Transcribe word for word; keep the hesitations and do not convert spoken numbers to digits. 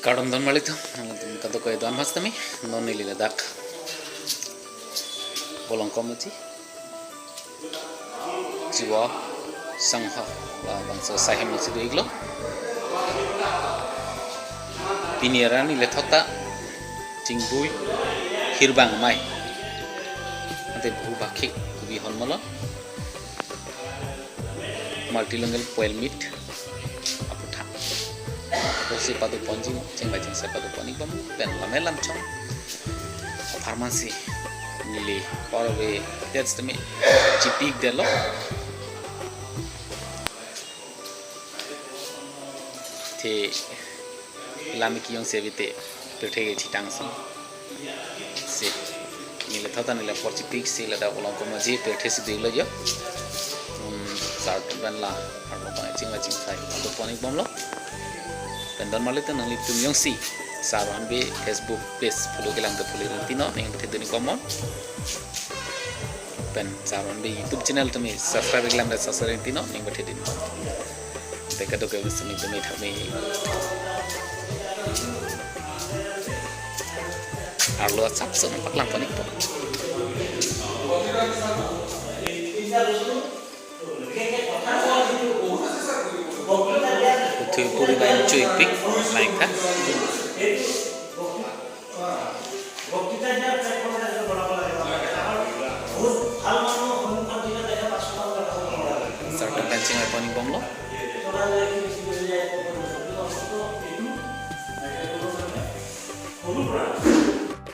Kardom don marli atum, nanglitum kadokave do-an ma setame, non neli ladak Bolongkom aji, Jiwa Sangha labangso asai hem si do-iklo. Pini arni le thot ta Chingbui Hirbang Amei ante bhu bakhik kubi hon molo multilingual poem meet aputhak. Kosi padoponji, chingvai chingse padopon-ik bom pen lame lamchong apharman si neli porve tets teme chipik detlo. Te lam kejongsi avete pirthe kethitang si. Si. Neli thot ta neli apor chipik si ladak Bolongkom aji pirthe si dilo jo. Hmm, sar pen la arlo pang chingvai chingsai padopon-ik bomlo. Pen don marli atum, nanglitum jongsi sar aphan pen Facebook page follow kelang te follow rinti non, ning pathe dun-ik bom non. Pen sar aphan pen YouTube channel tame subscribe kelang te subscribe rinti non, ning pathe dun-ik bom. Te kadokave semi tame thame arlo asap son paklang pon-ikpo. Kuthui puri bai chui pik, like that. Sarta pen chingvai pon-ik bomlo.